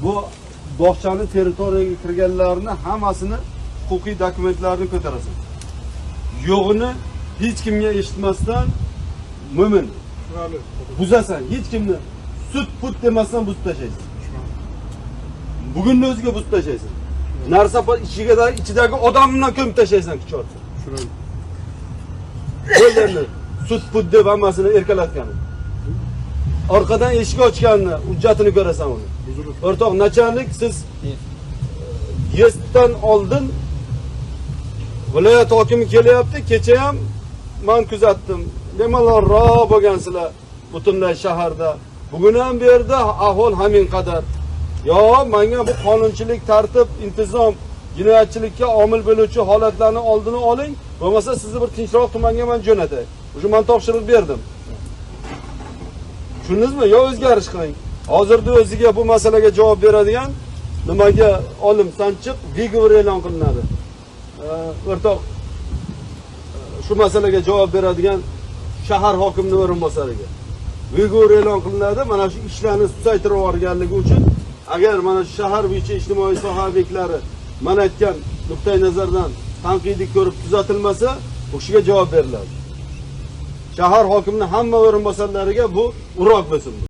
Bu bog'chani territoriyaga kirganlarni hammasini huquqiy dokumentlarini ko'tarasan. Yo'g'ini hech kimga eshitmasdan mo'min Tushunarli. Buzasan, hech kimni sud put demasdan buzib tashlaysan. Bugunni o'ziga buzib tashlaysan. Narsa ichiga, ichidagi odam bilan ko'mib tashlaysan, kuch ortsa. Tushunarli. Bo'ldi endi, sud put deb hammasini erkalatgani. Orqadan eshik ochganni hujjatini ko'rasan uni. Buzilib. O'rtoq начальник, siz въезд dan oldin viloyat hokimi kelyapti. Kecha ham man kuzatdim. Bemalol ro bo'lgansizlar butunlay shaharda. Bugun ham bu yerda ahvol hamin qadar. Yo, menga bu qonunchilik, tartib, intizom, jinoyatchilikka omil bo'luvchi holatlarni oldini oling. Bo'lmasa sizni bir tinchroq tumanga man jo'natay. Уже man topshiriq berdim. Tushundingizmi? Yo o'zgarish qiling. Hozirda o'ziga bu masalaga javob beradigan nimaga olim sanchiq выговор e'lon qilinadi. O'rtoq, shu masalaga javob beradigan shahar hokimining o'rinbosariga выговор e'lon qilinadi. Mana shu ishlarni susaytirib yuborganligi uchun, agar mana shu shahar bo'yicha ijtimoiy soha obyektlari man aytgan nuqtai nazardan tanqidiy ko'rib tuzatilmasa, u kishiga javob beriladi. Shahar hokimining hamma o'rinbosarlariga bu урок bo'lsin bu.